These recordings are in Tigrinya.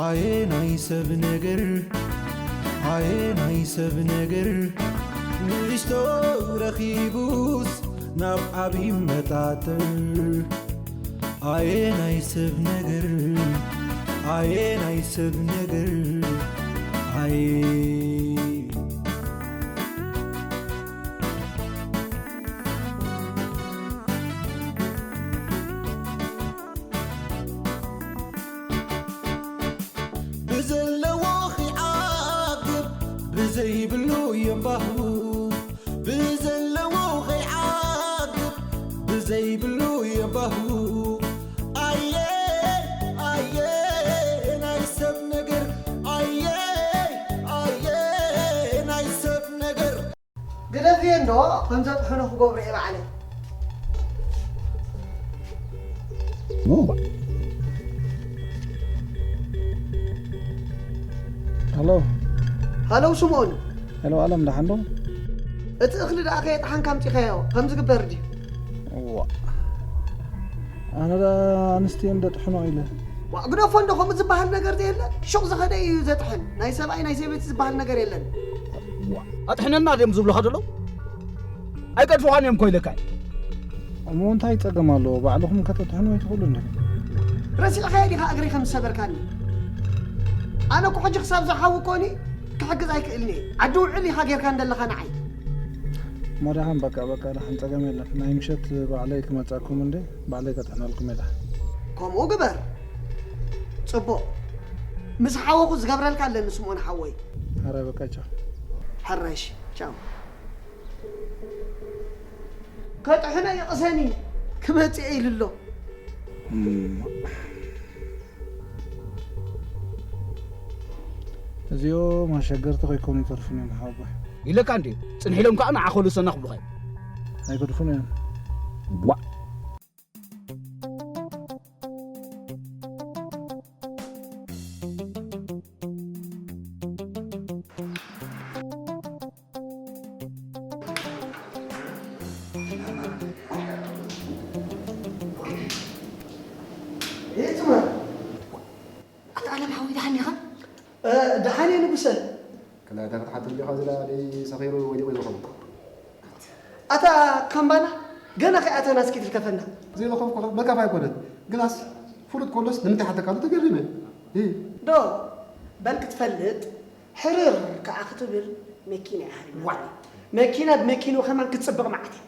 ኣየ ናይ ሰብ ነገር ኣየ ናይ ሰብ ነገር ንእሽቶ ረኺቡስ ናብ ዓብዪ መጣጥር ኣየ ናይ ሰብ ነገር ኣየ ናይ ሰብ ነገር ኣየ ብዘለዎ ኺዓግብ ብዘይብሉ የንባህቡ ብዘለዎ ኺዓግብ ብዘይብሉ የንባህቡ ኣየ ኣየ ናይ ሰብ ነገር ኣየ ኣየ ናይ ሰብ ነገር ግደፍዮ እንዶ ከም ዘጥሕኖ ክገብሮ እየ ባዕለይ። ሃሎ ሃለው ስምኦን ሄሎ ኣለም ደሓን ዶ? እቲ እኽሊ ደኣ ከየጥሓንካ ኣምጺኻዮ ከም ዝግበር ድዩ? እዋ ኣነ ደኣ ኣንስትየን ደጥሕኖ ኢለ። ዋእ ግደፎ እንዶ ከምኡ ዝበሃል ነገር ዘየለ ሹቕ ዝኸደ እዩ ዘጥሕን ናይ ሰብኣይ ናይ ሰበይቲ ዝበሃል ነገር የለን። ኣጥሕነና ድዮም ዝብሉኻ ዘለዉ? ኣይገድፉኻን እዮም እኮ ኢለካ እየ። እሞ እንታይ ጸገም ኣለዎ ባዕልኹም ከተጥሕኑ ኣይትኽእሉን ዲኹም? ረሲዕኻዮ ዲኻ እግረይ ከም ዝሰበርካኒ? ኣነ እኮ ሕጂ ክሳብ ዝሓዊ እኮኒ ክሕግዝ ኣይክእልን እየ። ዓዲ ውዕል ኢኻ ጌርካ እንደለኻ ንዓይ። እሞ ደሓን በቃ በቃ ደሓን ጸገም የለን ናይ ምሸት ባዕለይ ክመጻኩም እንደ ባዕለይ ከጥሕነልኩም እየ ደሓን። ከምኡ ግበር። ጽቡቕ ምስ ሓወኹ ዝገብረልካ ኣለኒ ስምኦን ሓወይ። ኣረ በቃ ቻው። ሕራሽ ቻው። ከጥሕነ ይቕሰኒ ክመጽእ ኢሉ ኣሎ። እዚኦም ኣሸገርቲ ከይኮኑ ይተርፉን እዮም ሓወቦይ። ኢለካ እንድየ ጽንሕ ኢሎም ከኣ ንዓ ከልሰና ክብሉኻ እዮም። ኣይገድፉን እዮም። ዋእ። ኣታ ኣለም ሓወይ ደሓን ኢኻ? ደሓን እየ ንጉሰ። ክላታ ክትሓትም ዲኻ ዝላ ደይ ሰኺሩ ወዲቑ ይኸውን። ኣታ ካምባና ገና ከይኣተና እስኪ ትልከፈና። ዘይለኸፍኩኻ መካፍ ኣይኮነን ግናስ ፍሉጥ ኮሎስ ንምንታይ ሓተካሉ ተገሪመ። ዶ በል ክትፈልጥ ሕርር ከኣ ክትብል መኪና እያ ሃሪማ። መኪና ብመኪንኡ ከማን ክትጽብቕ መዓት እያ።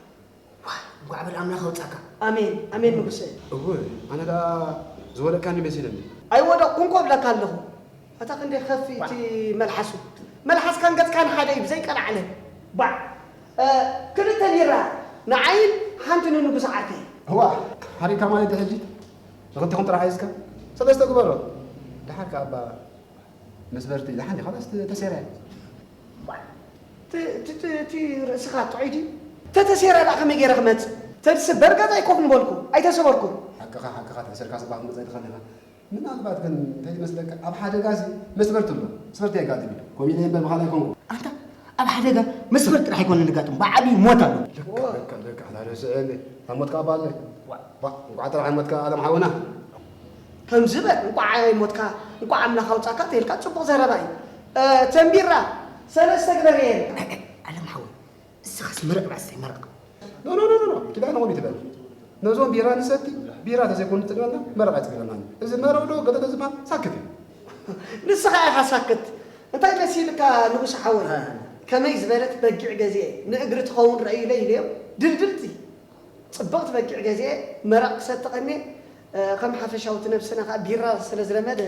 ዋይ እንኳዕ በል ኣምላኽ ኣውጻካ። ኣሜን ኣሜን ንጉሰ። እወ ኣነ ደኣ ዝወደቅካኒ መሲለኒ። ኣይወደቅኩን እኮ እብለካ ኣለኹ። ኣታ ክንደይ ክኸፍእ እቲ መልሓሱ። መልሓስካን ገጽካን ሓደ እዩ ብዘይ ቀልዓለም። ባዕ ክልተ ቢራ ንዓይን ሓንቲ ንንጉሰ ዓርከይ። እዋ ሓሪካ ማለት ሕጂ ንኽልቲኹም ጥራሕ ሒዝካ ሰለስተ ግበሮ። ደሓር ከኣ እባ መስበርቲ ደሓን ዲኻ ስ ተሴርያ። እቲ ርእስኻ ጥዑይ ድዩ? ተተሴራ ደኣ ከመይ ገይረ ክመጽእ? ተትስበር ገዛይ ኮፍ ምበልኩ ኣይተሰበርኩን። ሓቅኻ ሓቅኻ ተኣሲርካ ስባ ክትመጽእ ኣይትኽእልን ኢኻ። ምናልባት ግን እንታይ ይመስለካ ኣብ ሓደጋሲ መስበርቲ ኣሎ። መስበርቲ የጋጥም እዩ። ኮሚለ እምበር ብኻልእ ኣይኮንኩ። ኣንታ ኣብ ሓደጋ መስበርቲ ጥራሕ ኣይኮነን ዘጋጥም ብዓብዩ ሞት ኣሎ። ልክዕ ልክዕ ልክዕ ኣታ ርስዕኒ እታ ሞት ከኣ ባለ እንቋዕ ጥራሕ ኣይሞትካ ኣለም ሓውና። ከምዚ በል እንቋዕ ኣይሞትካ እንቋዕ ኣምላኽ ኣውጻካ ተይልካ ጽቡቕ ዘረባ እዩ። ተንቢራ ሰለስተ ግበርየን። ኣለም ሓወይ እስኻስ መረቕ ባዕሰይ መረቕ። ኖ ኖ ኖ ኖ ኪዳነ ሆም ይትበል ነዞም ቢራ ንሰቲ ቢራ ተዘይኮኑ ትግረና መረቕ ኣይትግረናን። እዚ መረቕ ዶ ገለ ተዝባል ሳክት እዩ። ንስኻ ኢኻ ሳክት። እንታይ መሲልካ ንጉስ ሓወይ ከመይ ዝበለት በጊዕ ገዚኤ ንእግሪ ትኸውን ረእዩለ ኢለዮም ድልድልቲ ጽብቕቲ በጊዕ ገዚኤ መረቕ ክሰቲ ቀንየ ከም ሓፈሻዊ እቲ ነብስና ከዓ ቢራ ስለ ዝለመደ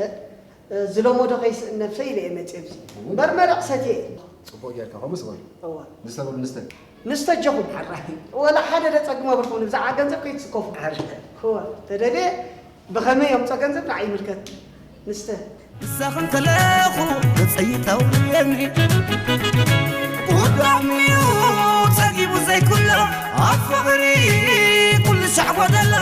ዝለመዶ ከይስእን ነብሰይ ኢለ እየ መፅየ ኣብዚ እምበር መረቕ ሰትየ እየ። ፅቡቕ ጌርካ ከምኡ ዝበሉ እዋ ንስተ በሉ ንስተ ንስተ ኣጆኹም ሓራይ ወላ ሓደ ደፀግም ኣብልኩም ብዛዕባ ገንዘብ ከይትስከፉ እዋ ተደልየ ብኸመይ የምፆ ገንዘብ ንዓይ ይምልከት ንስተ ክሳኽን ከለኹ ክጸይተውኒ ጉዳምዩ ጸጊቡ ዘይኩሎ ኣብ ፍቕሪ ኩሉ ሻዕ ጎደሎ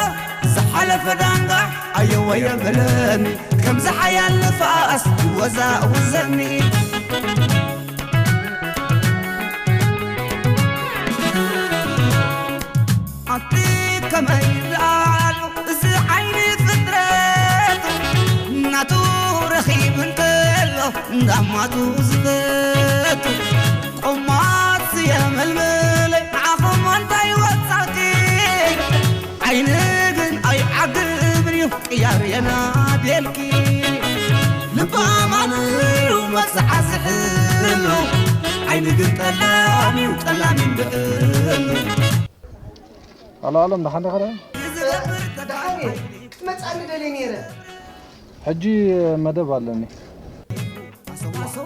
ዝሓለፈ ዳንጋ ኣየወ የብለኒ ከምዚ ሓያል ንፋስ ይወዛውዘኒ ኣቲ ከመይ ደኣሉ እዚ ዓይኒ ፍጥረት ናቱ ረኺቡ እንተሎ እንዳማቱ ዝፈቱ ቆማት የመልመለ ንዓኹም እንታይ ወጻኪ ዓይኒ ግን ኣይዓግብን እዩ ቅያር የናድየልኪ ልባማት እዩ መጽዓ ዝሕሉ ዓይኒ ግን ጠላም እዩ ጠላም ይንብዕሉ ኣሎ ኣለም ደሓን ዲኻ? ደሓን እየ። ክትመፅኣኒ ደልየ ነይረ። ሕጂ መደብ ኣለኒ።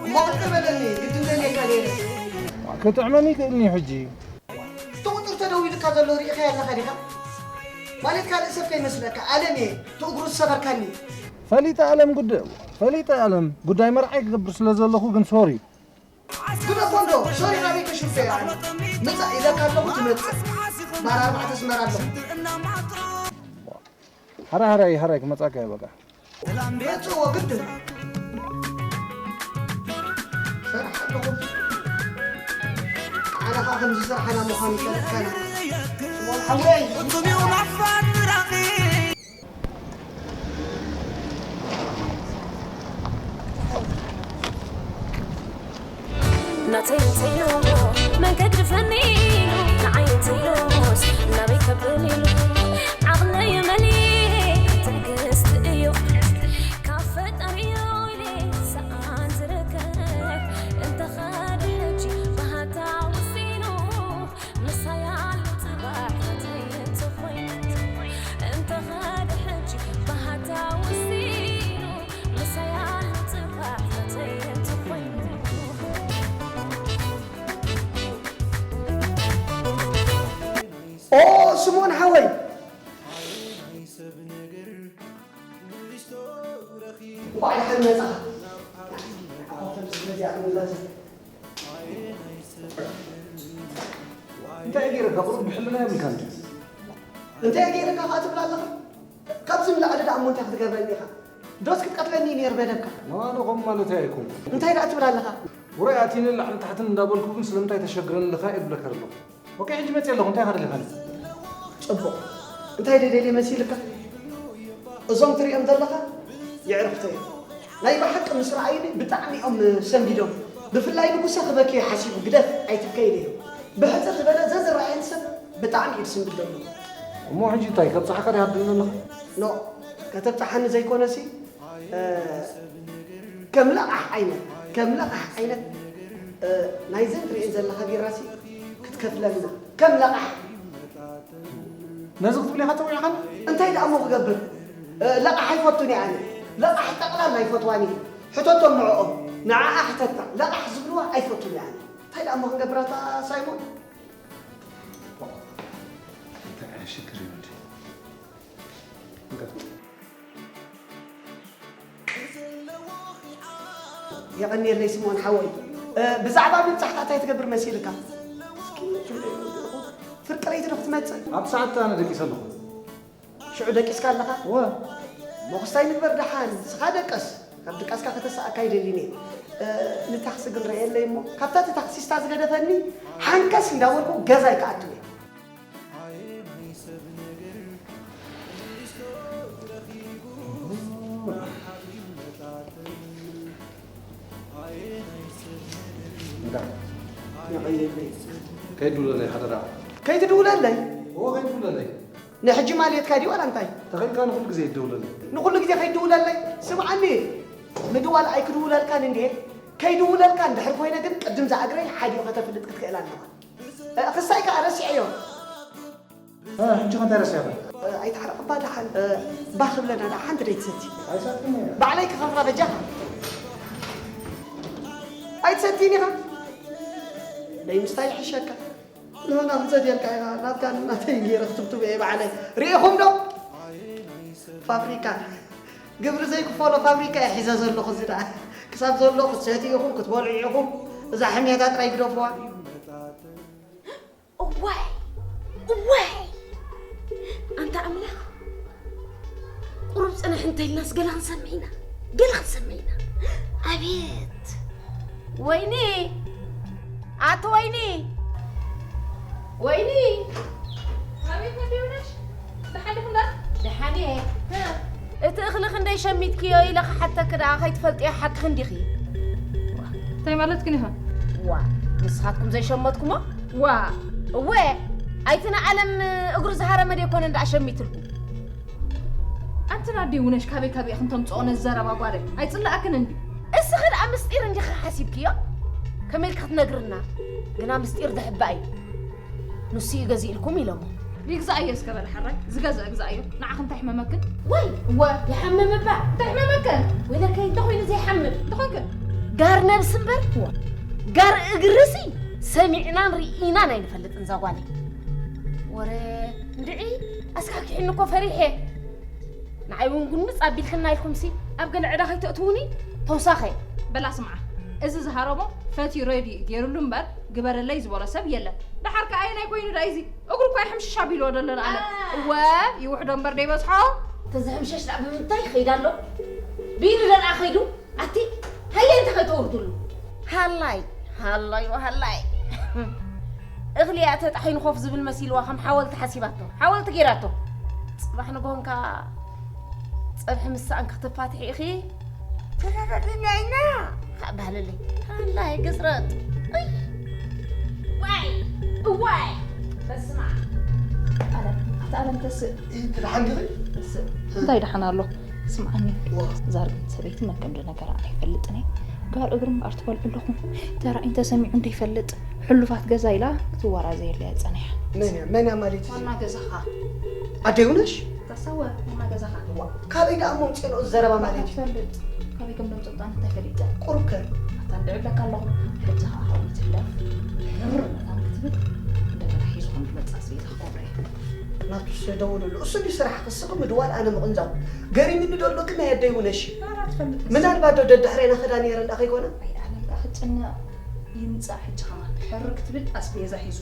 እሞ ቅድም በለኒ፣ ግድን ደልየካ ነይረ። ክጥዕመኒ ይኽእልኒ ሕጂ። እቲ ቁፅሪ ተደዊሉካ ዘሎ ርኢኻዮ ኣለኻ ዲኻ? ማለት ካልእ ሰብ ከይመስለካ፣ ኣለም እየ። እቲ እግሩ ዝሰበርካኒ። ፈሊጠ ኣለም ጉድ ፈሊጠ ኣለም ጉዳይ መርዓይ ክገብር ስለ ዘለኹ ግን ሶሪ። ግደፎ እንዶ ሶሪ ናበይ ከሽርፈ እያ ኣነ ምጻእ ኢለካ ኣለኹ ትመጽእ ባር ኣርባዕተ ኣስመራ ኣለኹ ሓራይ ሓራይ ሓራይ ክመጻካ እየ በቃ መጽዎ ግድን ሰራሕ ኣለኹ ኣነ ኸዓ ከምዚ ስራሕና ምዃኑ ይፈልጥካና ሓወይ ናተይ እንተይሉ መን ከግድፈኒ ኢሉ ንዓይ እንተይሉስ ናበይ ከብል ኢሉ ዓቕለይ መሊኤ ትዕግስቲ እዩ ካብ ፈጣሪዮ ኢለ ሰኣን ዝርከብ እንተኸደ ሕጂ ባህታ ወሲኑ ምሳይ ኣሎ ጽባሕ ናተይ እንተኾይኑ እንተኸደ ሕጂ ባህታ ወሲኑ ምሳይ ኣሎ ጽባሕ ናተይ እንተኾይኑ ኦ ስምኦን ሓወይ እንኳዕ ደሓን መጻኻ እንታይ ገይረካ ቁሩብ ብሕልና የብልካን እንታይ ገይረካ ከዓ ትብል ኣለኻ ካብዚ ንላዕሊ ደኣ እሞ እንታይ ክትገብረኒ ኢኻ ዶስ ክትቀትለኒ ነይር መደብካ ንዋነ ከምኡ ማለት ኣይኮንኩ እንታይ ደኣ ትብል ኣለኻ ውራይ ኣቲነ ላዕሊ ታሕትን እንዳበልኩ ግን ስለምንታይ ተሸግረኒ ኣለኻ እየ ዝብለካ ዘለኹ ኦኬ ሕጂ መፅየ ኣለኹ እንታይ ኢኻ ደሊኻኒ ፅቡቕ እንታይ ደደልየ መሲልካ እዞም ትሪኦም ዘለኻ የዕርኽቶ እዮም ናይ ብሓቂ ምስ ረኣዩኒ ብጣዕሚ እዮም ሰንቢዶም ብፍላይ ንጉሰ ክበኪ ሓሲቡ ግደፍ ኣይትብከ ኢለዮ ብሕፅር ዝበለ ዘዝረኣየኒ ሰብ ብጣዕሚ እዩ ዝስንብድ ዘሎ እሞ ሕጂ እንታይ ከብፅሓካ ዲኻ ትብል ዘለኻ ኖ ከተብፅሓኒ ዘይኮነሲ ከም ለቓሕ ዓይነት ከም ለቓሕ ዓይነት ናይዘን ትርእየን ዘለኻ ቢራሲ ክትከፍለልና ከም ለቓሕ ነዚ ክትብል ኢኻ ፀዊዕኻኒ እንታይ ደኣ እሞ ክገብር ለቓሕ ኣይፈቱን እየ ኣነ ለቓሕ ጠቕላላ ኣይፈትዋን እየ ሕተቶም ንዕኦም ንዓኣ ሕተታ ለቓሕ ዝብልዋ ኣይፈቱን እየ ኣነ እንታይ ደኣ እሞ ክንገብር ኣታ ሳይሞን እንታይ ዓይነት ሽግር እዩ ወዲ የቐንየለይ ስምኦን ሓወይ ብዛዕባ ምብጻሕካ እንታይ ትገብር መሲልካ ፍርቂ ለይቲ ዶ ክትመጽእ ኣብቲ ሰዓት ኣነ ደቂሰ ኣለኹ ሽዑ ደቂስካ ኣለኻ እወ ሞኽስታይ ንግበር ደሓን ንስኻ ደቀስ ካብ ድቃስካ ከተሰኣካ ይደሊኒ ንታክሲ ግን ረእየለይ እሞ ካብታ እቲ ታክሲስታ ዝገደፈኒ ሓንከስ እንዳበልኩ ገዛይ ክኣትው እየ ከይድውለለይ ሓደራ ከይትድውለለይ እዎ ከይድውለለይ ንሕጂ ማልየትካ ድዩ ዋላ እንታይ ተኸልካ ንኩሉ ግዜ ይደውለለይ ንኩሉ ግዜ ከይድውለለይ ስምዓኒ ምድዋል ኣይክድውለልካን እንድየ ከይድውለልካ እንድሕር ኮይነ ግን ቅድም ዝኣግረይ ሓዲኡ ከተፍልጥ ክትክእል ኣለኻ ክሳይ ከዓ ረሲዐዮ ሕጂ ከ እንታይ ረሲዕኻ? ኣይትሓርቕ እባ ደሓን ባህ ክብለና ደኣ ሓንቲ ደይትሰቲ ኣይሰትን እየ ባዕለይ ክኸፍላ በጃኻ ኣይትሰትን ኢኻ ደይ ምስታይ ይሕሸካ ንሆና ክንሰትየልካ ኢኻ ናትካን ናተይን ገይረ ክትብትቦ እየ ባዕለይ ርኢኹም ዶ ፋብሪካ ግብሪ ዘይክፈሎ ፋብሪካ እየ ሒዘ ዘለኹ እዚ ደኣ ክሳብ ዘሎ ክትሰትዩ ኢኹም ክትበልዑ ኢኹም እዛ ሕሜታ ጥራይ ግደፍዋ እዋይ እዋይ ኣንታ ኣምላኽ ቁሩብ ፅንሕ እንተኢልናስ ገለ ክንሰምዕ ኢና ገለ ክንሰምዕ ኢና ኣቤት ወይኒ ኣቲ ወይኒ ወይኒ ኣቤት ወዲ ብላሽ ደሓን ዲኹም ዶ ደሓን እየ እቲ እኽሊ ክንደይ ሸሚትክዮ ኢለ ክሓተኪ ደኣ ከይትፈልጥዮ ሓቅኺ እንዲኺ። እንታይ ማለትክን ኢኻ? ዋ ንስኻትኩም ዘይሸመትኩሞ ዋ እወ ኣይትነ ዓለም እግሩ ዝሃረመ ደይኮነ እንዳ ሸሚትልኩም። ኣንቲ ናዲ ውነሽ ካበይ ካበይ ክንተምፅኦ ነዘረባ ጓለ ኣይፅላእክን እንዲ እስኺ ደኣ ምስጢር እንዲኺ ሓሲብክዮ ከመይ ኢልኪ ክትነግርና ግና ምስጢር ድሕባ እዩ። ንሱ እዩ ገዚእልኩም ኢሎሞ። ይግዛእዮ እስከ በል ሓራይ ዝገዝአ ግዛእዮ ንዓኽ እንታይ ሕመመክን? ወይ እወ ይሓምም እባ እንታይ ሕመመከን? ወይለከይ እንተኾይኑ ዘይሓምም እንተኾንከ ጋር ነብሲ እምበር ጋር እግርሲ ሰሚዕናን ርኢናን ኣይንፈልጥን እዛ ጓለይ። ወረ እንድዒ ኣስካኪሕኒ እኮ ፈሪሐ። ንዓይ እውን ጉንብፅ ኣቢልክና ኢልኩምሲ ኣብ ገለ ዕዳ ከይተእትውኒ ተውሳኸ። በላ ስምዓ እዚ ዝሃረሞ ፈትዩ ረድዩ ገይሩሉ እምበር ግበረለይ ዝበሎ ሰብ የለን። ደሓር ከ ኣየናይ ኮይኑ ዳ እዚ እግሩ እኳ ይሕምሽሽ ኣቢልዎ ደሎ ንኣለ እወ ይውሕዶ እምበር ደይበዝሖ። ተዝሕምሸሽ ደኣ ብምንታይ ይኸይድ ኣሎ? ብኢዱ ደኣ ከይዱ ኣቲ ሃየ እንተ ከይተወርድሉ። ሃላይ ሃላይ ሃላይ እኽሊ እያ ተጣሒኑ ኮፍ ዝብል መሲልዋ ከም ሓወልቲ ሓሲባቶ ሓወልቲ ገይራቶ። ፅባሕ ንግሆንካ ፀብሒ ምስ ሰኣንኪ ክትፋትሒ ኢኺ ተዛዛዝኛይና። ካእ ባህልለይ ሃላይ ግፅረጥ። እይ ዋይ እዋይ በስማ ኣለም ኣቲ ኣለም ተስእ ትድሓን ዲኺ? ተስእ እንታይ ደሓን ኣሎ? ስምዓኒ ዋ ዛርግን ሰበይቲ መን ከም ዝነገራ ኣይፈልጥን እየ። ጋር እግሪ እምበኣር ትበልዑ ኣለኹም። ተራእዩን ተሰሚዑን ዘይፈልጥ ሕሉፋት ገዛ ኢላ ክትወራዘየለያ ጸኒሓ። መን እያ መን እያ ማለት እዩ? ዋና ገዛኻ። ኣደይ ውነሽ? ተሰወር ዋና ገዛኻ። ዋ ካበይ ደኣ እሞ ኣምፅኤንኦ እዚ ዘረባ ማለት እዩ? ትፈልጥ ካበይ ከም ደምፅኦ ብጣዕሚ እንታይ ፈሊጠ? ቁሩብ ከ? ኣታ እንድዒ እብለካ ኣለኹ። ሕጂ ኸዓ ሓወይ ትሕለፍ። ሕር መታን ክትብል እንደገና ሒዙ ከም ዝመፅእ ኣስቤዛ ክገብሮ እየ። ናቱስ ደውልሉ እሱ ድዩ ስራሕኺ እስኺ ምድዋል ኣነ ምቕንዛው ገሪምኒ ዶ ኣሎ ግን ናይ ኣደይ ውነሽ ምናልባት ዶ ደድሕሬና ክዳ ነይረ እንዳ ከይኮነ ኣይኣለም ደኣ ክጭነቕ ይምፃእ ሕጂ ከማን ሕር ክትብል ኣስቤዛ ሒዙ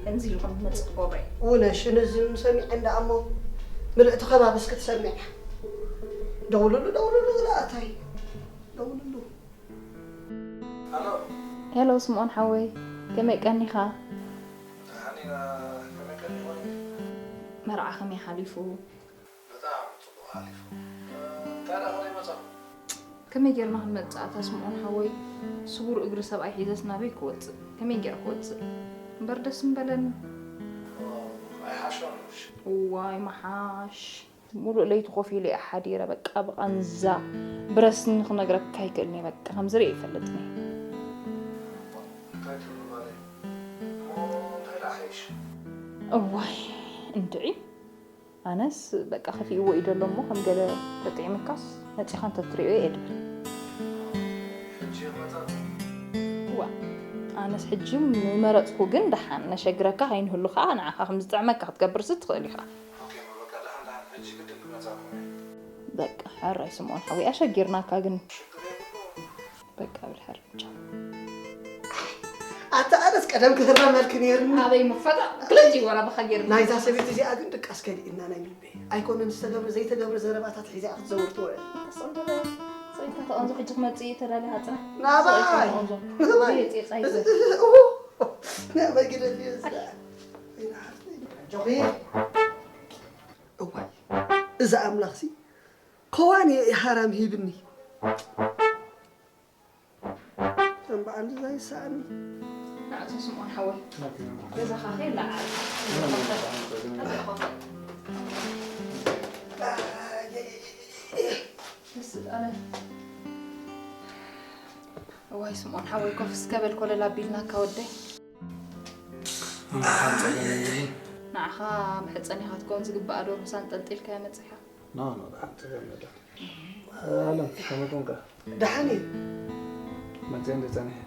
ከምዚ ኢሉ ከም ዝመፅእ ክገብሮ እየ ውነሽ ነዚ ሰሚዐ እንዳ እሞ ምልእቲ ከባቢ እስኪ ትሰምዕ እያ ደውልሉ ደውልሉ ዝለኣታይ ደውልሉ ሄሎ ስምኦን ሓወይ ከመይ ቀኒኻ ደሓን ኢና ከመይ ቀኒኹም መርዓ ከመይ ሓሊፉ በጣም ጽቡቕ ሓሊፉ እንታይ ደኣ ከመይ መጻኹም ከመይ ጌርና ክንመጽእ ኣታ ስምኦን ሓወይ ስቡር እግሪ ሰብኣይ ሒዘስ ናበይ ክወጽእ ከመይ ጌረ ክወጽእ እምበር ደስ ምበለኒ ኣይሓሾን ምሽ እዋይ መሓሽ ሙሉእ ለይቲ ኮፍ ኢለ እየ ሓዲረ በቃ ብቃንዛ ብረስኒ ክነግረካ ኣይክእልን እየ በቃ ከምዝርኢ ኣይፈልጥን እየ እንታይ ትብሉ ማለት እዩ እንታይ ደኣ ሓይሽ እዋይ እንድዒ ኣነስ በቃ ከፊእዎ እዩ ደሎ እሞ ከም ገለ ተጥዒምካስ መፂኻ እንተትሪኦ እየ ድብል ሕጂ መጠን ዋ ኣነስ ሕጂ ምመረፅኩ ግን ደሓን ነሸግረካ ከይንህሉ ከዓ ንዓኻ ከም ዝጥዕመካ ክትገብርሲ ትኽእል ኢኻ ኦኬ በቃ ደሓን ደሓን ሕጂ ግድን ክመፃኩም እየ በቃ ሕራይ ስምኦን ሓወይ ኣሸጊርናካ ግን ሽግር የብሉ በቃ ብድሕር ብቻ ኣታ ኣነስ ቀደም ክህረመልኪ ነይርኒ ኣበይ ምፈጣ ክልቲኡ ወላ ብኻ ገይርኒ ናይዛ ሰበይቲ እዚኣ ግን ድቃስ ከሊእና ናይ ልበይ ኣይኮነን ዝተገብረ ዘይተገብረ ዘረባታት ሒዛ ክትዘውር ትውዕል ሰይታ ተቐንዞ ሕጂ ክመፅእ እዩ ተዳሊኻ ፅና ናባይ ናባይ ግደፍ እየ እዋይ እዚ ኣምላኽሲ ከዋን እየ ሃራም ሂብኒ ከም በዓል እዛ ይሰኣኒ ንኣቶ ስምዖን ሓወይ ገዛኻ ከይለዓል እዋይ ስምዖን ሓወይ ኮፍ እስከ በል ኮለል ኣቢልናካ ወደይ ንዓኻ መሕፀኒኻ ትከውን ዝግባኣ ዶ ሩሳ እንጠልጢልካያ መፅኻ ኖ ኖ ደሓን ፀገም የለን ኣለም ከመይ ኮንካ ደሓን እዩ መፅአ እንደ ፀኒሐ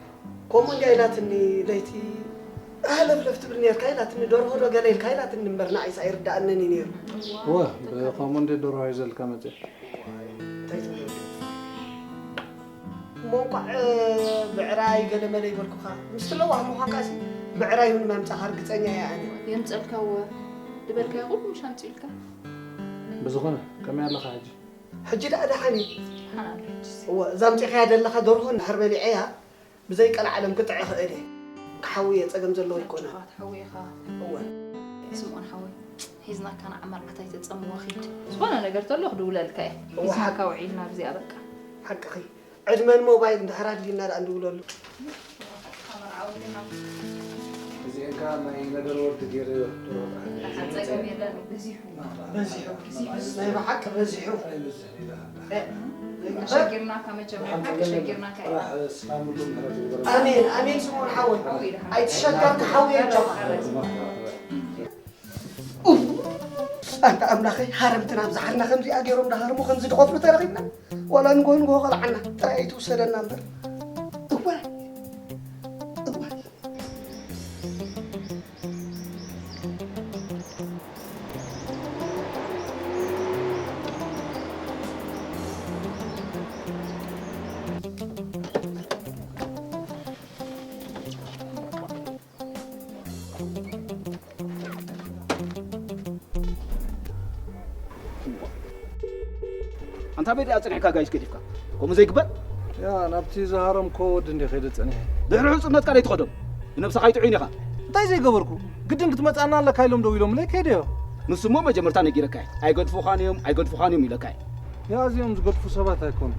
ከምኡ እንዲያ ኢላትኒ ለይቲ ሃለፍለፍ ትብል ነርካ ኢላትኒ ደርሆ ዶ ገለ ኢልካ ኢላትኒ እምበር ንዓይስ ኣይርድኣንን እዩ ነይሩ ወ ብኸምኡ እንደ ደርሆ ሒዘልካ መፅአ እንታይ ትብል እሞ እንቋዕ ብዕራይ ገለ መለ ይበልኩኻ ምስቲ ለዋህ ምዃንካሲ ብዕራይ እውን መምፃኻ ርግፀኛ እየ ኣነ የምፀልካ እወ ዝበልካዮ ኩሉ ምሽ ኣምፅኡ ኢልካ ብዝኾነ ከመይ ኣለኻ ሕጂ ሕጂ ደኣ ደሓን እዩ ሓናን ሕጂስ እወ እዛ ኣምፂኻያ ዘለኻ ደርሆ እንድሕር በሊዐያ ብዘይ ቀልዓለም ክጥዕ ይኽእል እየ ክሓዊ እየ ፀገም ዘለዎ ኣይኮነን ጭኻ ትሓዊ ኢኻ እወ ስምኦን ሓወይ ሒዝናካ ንዓ መርዓታ ኣይተፀምዋ ኺድ ዝኾነ ነገር ተሎ ክድውለልካ እየ። እዋ። ሒዝናካ ውዒልና ብዚኣ በቃ። ሓቅኺ። ዕድመን ሞባይል እንድሕር ኣድልዩና ደኣ እንድውለሉ። እዚኤን ከኣ ናይ ነገር ወዲ ገይረ። ጸገም የለን፣ በዚሑ። በዚሑ። ናይ ብሓቂ በዚሑ። ተሸጊርናካ መቸም፣ ሓቂ ሸጊርናካ ኢና። ኣሜን፣ ኣሜን ስምኦን ሓወይ። ኣይትሸገርካ ሓወይ ኣጆኻ። ኡፍ! ኣንታ ኣምላኸይ፣ ሃረምትና ኣብ ዝሓርና ከምዚኣ ገይሮም ዳሃርሙ ከምዚ ድኸፍሉ ተረኺብና። ዋላ ንጎ ንጎ ኸልዓና ጥራይ ኣይትውሰደና እምበር። እዋይ! እዋይ! ኣንታ ቤት እያ ጸኒሕካ ጋይስ ገዲፍካ። ከምኡ ዘይግበር። ያ፣ ናብቲ ዝሃረምኮ ወዲ እንዴ ከይደ ጸኒሐ። ድሕሪ ሕጹነትካ ደይ ትኸዶም። ንነብስኻ ኣይጥዑይን ኢኻ። እንታይ ዘይገበርኩ? ግድን ክትመጽኣና ኣለካ ኢሎም ደው ኢሎምለይ ከይደዮ። ንሱ እሞ መጀመርታ ነጊረካ እየ። ኣይገድፉኻን እዮም፣ ኣይገድፉኻን እዮም ኢለካ እየ። ያ፣ እዚኦም ዝገድፉ ሰባት ኣይኮኑ።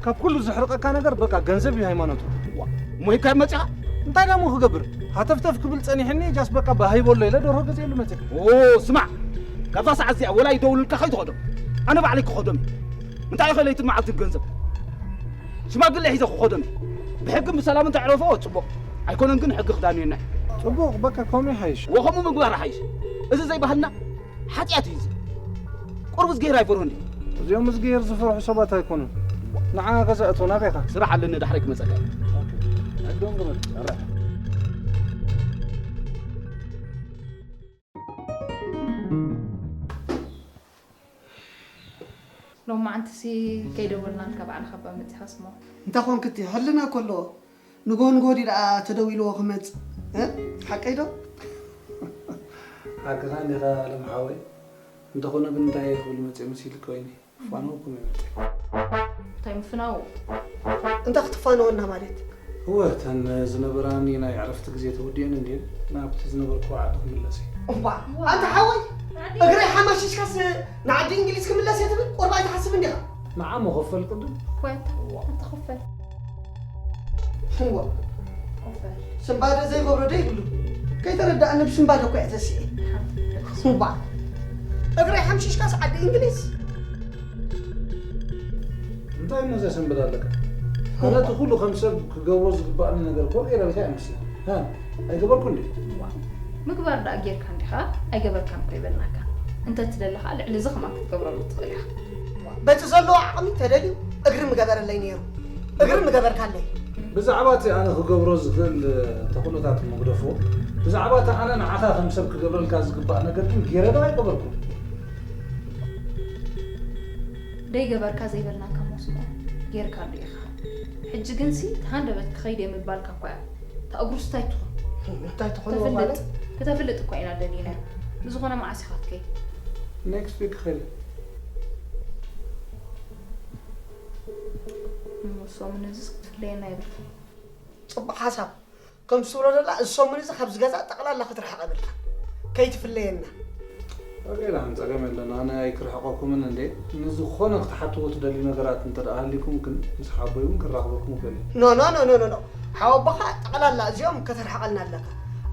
ካብ ኩሉ ዝሕርቀካ ነገር በቃ ገንዘብ እዩ ሃይማኖቱ። ዋ፣ እሞ ሂብካ መጺኻ? እንታይ ደሞ ክገብር? ሃተፍተፍ ክብል ጸኒሕኒ፣ ጃስ በቃ ብሃይቦሎ ኢለ ደርሆ ገዚኤሉ መጺእ። ኦ፣ ስማዕ፣ ካብዛ ሰዓት እዚኣ ወላ ይደውሉልካ ከይትኸዶም። ኣነ ባዕለይ ክኸዶም እየ። እንታይ ኢኸ ለይትን መዓልትን ገንዘብ? ሽማግለ ሒዘ ክኸዶም እየ። ብሕግን ብሰላምን ተዕረፎ ጽቡቕ። ኣይኮነን ግን ሕጊ ክዳንየና እዩ። ጽቡቕ፣ በቃ ከምኡ ይሓይሽ። ወኸምኡ ምግባር ይሓይሽ። እዚ ዘይባህልና ሓጢኣት እዩ እዚ። ቁሩብ እዝግሄር ኣይፈርሆን ድዩ? እዚኦም እዝግሄር ዝፈርሑ ሰባት ኣይኮኑን። ንዓ ገዛ እቶ፣ ናበይ ኢኻ? ስራሕ ኣለኒ፣ ዳሕረይ ክመጸካ እየ። ኦኬ። ዕድም ግበር። ኣረ። ሎማዓንትሲ ከይደወልናልካ ባዕልኻ እባ መጺኻ ስሞ። እንታይ ኾንክቲ? ሕልና እኮ ኣለዎ። ንጎ ንጎ ድዩ ደኣ ተደዊልዎ ክመጽእ? እ? ሓቀይ ዶ? ሓቅኻ እንዲኻ ኣለም ሓወይ። እንተኾነ ግን እንታይ እየ ክብል መጽየ መሲልካ ወይኒ? ክፋነወኩም እየ መጽየ። እንታይ ምፍናው? እንታይ ክትፋነወና ማለት? እወ፣ እተን ዝነበራኒ ናይ ዕረፍቲ ግዜ ተወዲአን እንድየን፣ ናብቲ ዝነበርክዎ ዓዲ ክምለስ እየ። እባ፣ ኣንታ ሓወይ፣ እግረይ ሓማሺሽካስ ንዓዲ እንግሊዝ ክምለስ እየ ትብል? ቁሩብ ኣይትሓስብ እንዲኻ? ንዓ እሞ ክፈል ቅድም። እኮ ኣንታ፣ ኣንታ ክፈል። እዋ። ክፈል። ስንባደ ዘይገብሮ ዶ ይብሉ? ከይተረዳእኒ ብስንባደ እኮ እየ ተሲኤ። ሓንቲ እዋ። እግረይ ሓምሺሽካስ ዓዲ እንግሊዝ? እንታይ እሞ ዘሰንብድ ኣለካ? ኣነ እቲ ኩሉ ከም ሰብ ክገብሮ ዝግባእኒ ነገር እኮ ገይረ ኢልካ ይመስለኒ። ሃ? ኣይገበርኩ እንዴ? እዋ። ምግባር ደኣ ጌርካ እንዲኻ፣ ኣይገበርካን እኮ ይበልናካ። እንተ ትደሊ ኸኣ ልዕሊ እዚ ከማን ክትገብረሉ ትኽእል ኢኻ። በቲ ዘለዎ ዓቕሚ ተደልዩ እግሪ ምገበረለይ ነይሩ። እግሪ ምገበርካለይ። ብዛዕባ እቲ ኣነ ክገብሮ ዝኽእል ተኽእሎታት እሞ ግደፎ። ብዛዕባ እቲ ኣነ ንዓኻ ከም ሰብ ክገብረልካ ዝግባእ ነገር ግን ገይረ ዶ ኣይገበርኩን? ደይገበርካ ዘይበልናካ እሞ ስምዖን፣ ጌርካሉ ኢኻ። ሕጂ ግንሲ፣ እቲ ሃንደበት ክኸይድ እየ ምባልካ እኳ እያ። እታ እግሩስ እንታይ ትኹን? እንታይ ትኹን ከተፍልጥ፣ ማለት? ከተፍልጥ እኳ ኢና ደሊና። ብዝኾነ መዓስ ኢኻ ትከይድ? ኔክስት ዊክ ክኸይድ። እሞ ሰሙን እዚስ ክትፍለየና የብልካን። ጽቡቕ ሓሳብ። ከም ትብሎ ዘላ፣ እዚ ሰሙን እዚ ካብዚ ገዛ ጠቕላላ ክትርሕቕ እብልካ። ከይትፍለየና። ኦኬ፣ ደሓን ጸገም የለን። ኣነ ኣይክርሕቐኩምን እንዴ። ንዝኾነ ክትሓትዎ ትደልዩ ነገራት እንተ ደኣ ሃልይኩም ግን፣ ምስ ሓቦይ እውን ክራኽበኩም እኽእል እየ። ኖ፣ ኖ፣ ኖ፣ ኖ፣ ኖ፣ ኖ። ሓወቦኻ ጠቕላላ እዚኦም ከተርሕቐልና ኣለካ።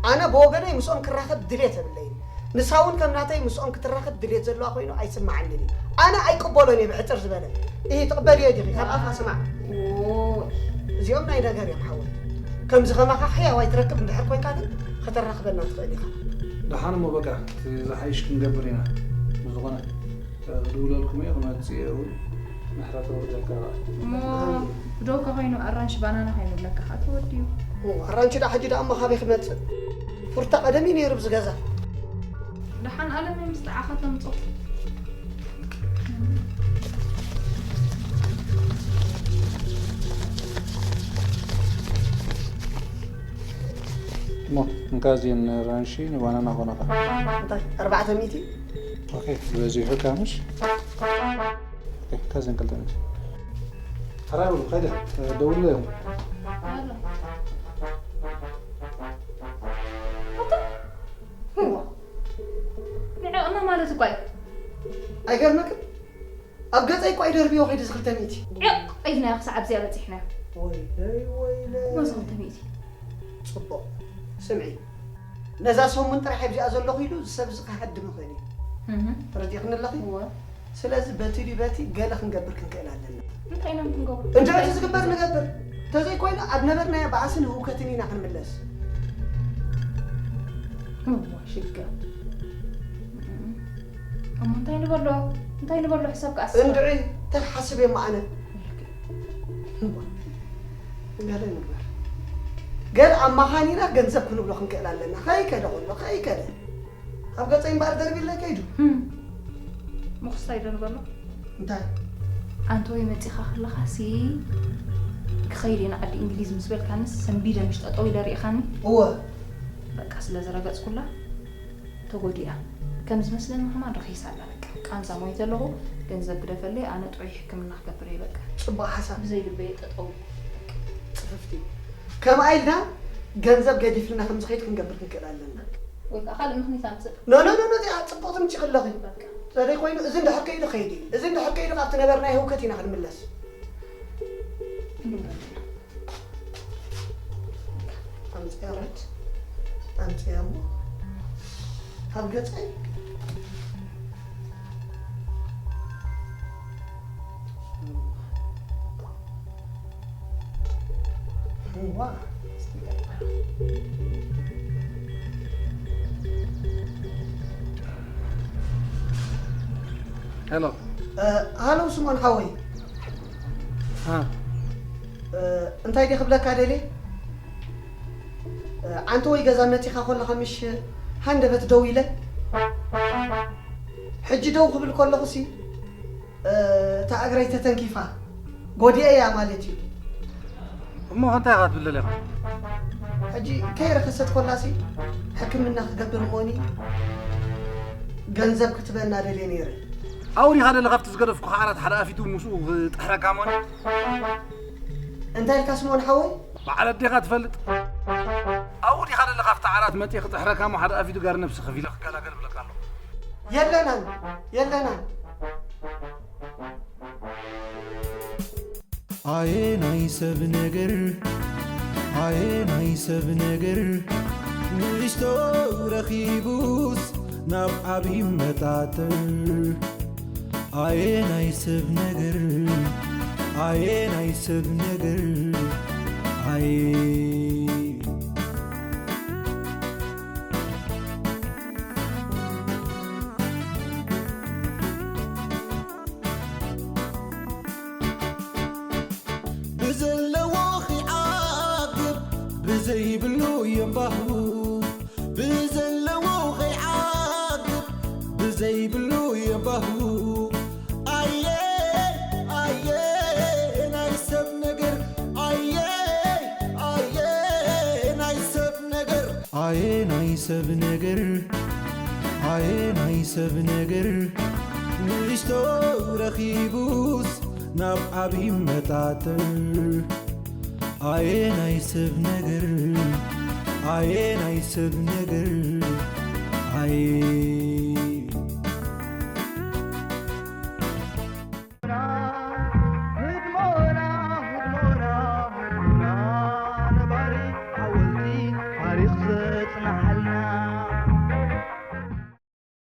ኣነ ብወገነይ ምስኦም ክራኸብ ድሌት የብለይን። ንሳ እውን ከም ናተይ ምስኦም ክትራኸብ ድሌት ዘለዋ ኮይኑ ኣይስምዓንን እዩ። ኣነ ኣይቅበሎን እየ ብሕጽር ዝበለ። እሂ፣ ትቕበልዮ ዲኺ? ካብ ኣፋ ስማዕ። ኦይ። እዚኦም ናይ ነገር እዮም ሓወይ። ከምዚ ከማኻ ሕያዋይ ትረክብ እንድሕር ኮይንካ ግን ከተራኽበና ትኽእል ኢኻ። ደሓን እሞ በቃ፣ እቲ ዝሓይሽ ክንገብር ኢና። ብዝኾነ፣ ክድውለልኩም እየ፣ ክመጽእ እየ እውን። ምሕረት ኣውርደልካ በቃ። እሞ ብደውካ ኮይኑ ኣራንሺ ባናና ከይንብለካ ከዓ ተወዲኡ። ኦ፣ ኣራንሺ ደኣ ሕጂ ደኣ እሞ ካበይ ክመጽእ? ፍሩታ ቀደም እዩ ነይሩ ኣብዚ ገዛ። ደሓን ኣለም ምስ ደዓኻ ተምጾ። እሞ እንካ እዚኤን ኣራንሺ ንባናና ኾነኻ። እንታይ? ኣርባዕተ ሚእቲ? ኦኬ፣ በዚሑ ካምሽ? ኦኬ፣ ካዘን ክልተ ሚእቲ። ተራይ በሉ፣ ከይደ፣ ደውለ። ኣታ? እዋ። ንዕቕና ማለት እኳ እዩ። ኣይገርመክን? ኣብ ገጸይ እኳ ይደርብዮ ከይዱ እዚ ክልተ ሚእቲ። ዕቕ ኢልናዮ ክሳዕ ኣብዚኣ በጺሕናዮ። ወይለይ ወይለይ። እሞ እዚ ክልተ ሚእቲ። ጽቡቕ። ስምዒ፣ ነዛ ሰሙን ጥራሕ ኣብዚኣ ዘለኹ ኢሉ እዚ ሰብ እዚ ክሃድም ይኽእል እዩ። እህ፣ ተረዲእኽኒ ኣለኺ? እወ። ስለዚ በቲ ድዩ በቲ ገለ ክንገብር ክንክእል ኣለና። እንታይ ኢና ክንገብሮ? እንድሕር እቲ ዝግበር ንገብር። እንተዘይኮይኑ ኣብ ነበርናዮ ባእስን ህውከትን ኢና ክንምለስ። እሞ ሽግር። እሞ እንታይ ንበሎ? እንታይ ንበሎ? ሕሳብ ከኣ እንድዒ እንታይ ክሓስብ እየ ኣነ? ገለ ንግበር። ገለ ኣማኻኒና ገንዘብ ክንብሎ ክንክእል ኣለና። ከይከደ ከሎ ከይከደ ኣብ ገጸይ እምበኣር ደርቢለይ ከይዱ። ምኹስታይ ዶ ንበሎ? እንታይ? ኣንተ ወይ መጺኻ ከለኻሲ ክኸይድ እየ ንዓዲ እንግሊዝ ምስ በልካንስ ሰንቢደ ምሽ ጠጠው ኢለ ርኢኻኒ። እወ። በቃ ስለ ዝረገጽኩላ ተጎዲኣ። ከም ዝመስለኒ ከማን ረኺሳ ኣላ። በቃ ቃንዛ ሞይተ ኣለኹ፣ ገንዘብ ግደፈለይ፣ ኣነ ጥዑይ ሕክምና ክገብር እየ። በቃ ጽቡቕ ሓሳብ። ብዘይ ልበየ ጠጠው። ጽፍፍቲ። ከምኣ ኢልና ገንዘብ ገዲፍልና ከም ዝኸይድ ክንገብር ክንክእል ኣለና። ወይ ከዓ ካልእ ምኽኒት ኣምጽእ። ኖ ኖ ኖ ኖ እዚኣ ጽቡቕ ትምጪ ከለኺ። በቃ ተዘይኮይኑ እዚ እንድሕር ከይዱ ከይዱ እዩ። እዚ እንድሕር ከይዱ ካብቲ ነበርናዮ ህውከት ኢና ክንምለስ። ክንምለስ። ኣምጽያ ረት ኣምጽያ እሞ ካብ ገጸይ እዋ ሄሎ። ሃሎ ስሞን ሓወይ። ሃ። እንታይ ድየ ክብለካ ደልየ? ዓንተ ወይ ገዛ መጺኻ ከለኻ ምሽ ሃንደበት ደው ኢለ? ሕጂ ደው ክብል ከለኹሲ እታ እግረይ ተተንኪፋ ጎዲኤያ ማለት እዩ። እሞ እንታይ ኢኻ ትብል ደሊኻ? ሕጂ ከይረኸሰት ኮላሲ ሕክምና ክገብር እሞኒ ገንዘብ ክትበና ደልየ ነይረ። ኣብኡ ዲኻ ደለ ካብቲ ዝገደፍኩኻ ዓራት ሓደ ኣፊቱ ምስኡ ክጥሕረካ እሞኒ? እንታይ ኢልካ ስምኦን ሓወይ? በዓል ኣዴኻ ትፈልጥ? ኣብኡ ዲኻ ደለ ካብቲ ዓራት መጺእ ክጥሕረካ እሞ ሓደ ኣፊቱ ጋሪ ነብሲ ከፊለ ክገላገል እብለካ ኣለኹ። የለናን የለናን። ኣየ ናይ ሰብ ነገር ኣየ ናይ ሰብ ነገር ንእሽቶ ረኺቡስ ናብ ዓብዪ መጣጥር ኣየ ናይ ሰብ ነገር ኣየ ናይ ሰብ ነገር ኣየ ብዘለዎ ኺዓግብ ብዘይብሉ የንባህቡ ብዘለዎ ኺዓግብ ብዘይብሉ የንባህቡ ኣየ ኣየ ናይ ሰብ ነገር ኣየ ኣየ ናይ ሰብ ነገር ኣየ ናይ ሰብ ነገር ኣየ ናይ ሰብ ነገር ንእሽቶ ረኺቡስ ናብ ዓብዪ መጣጥር ኣየ ናይ ሰብ ነገር ኣየ ናይ ሰብ ነገር ኣየ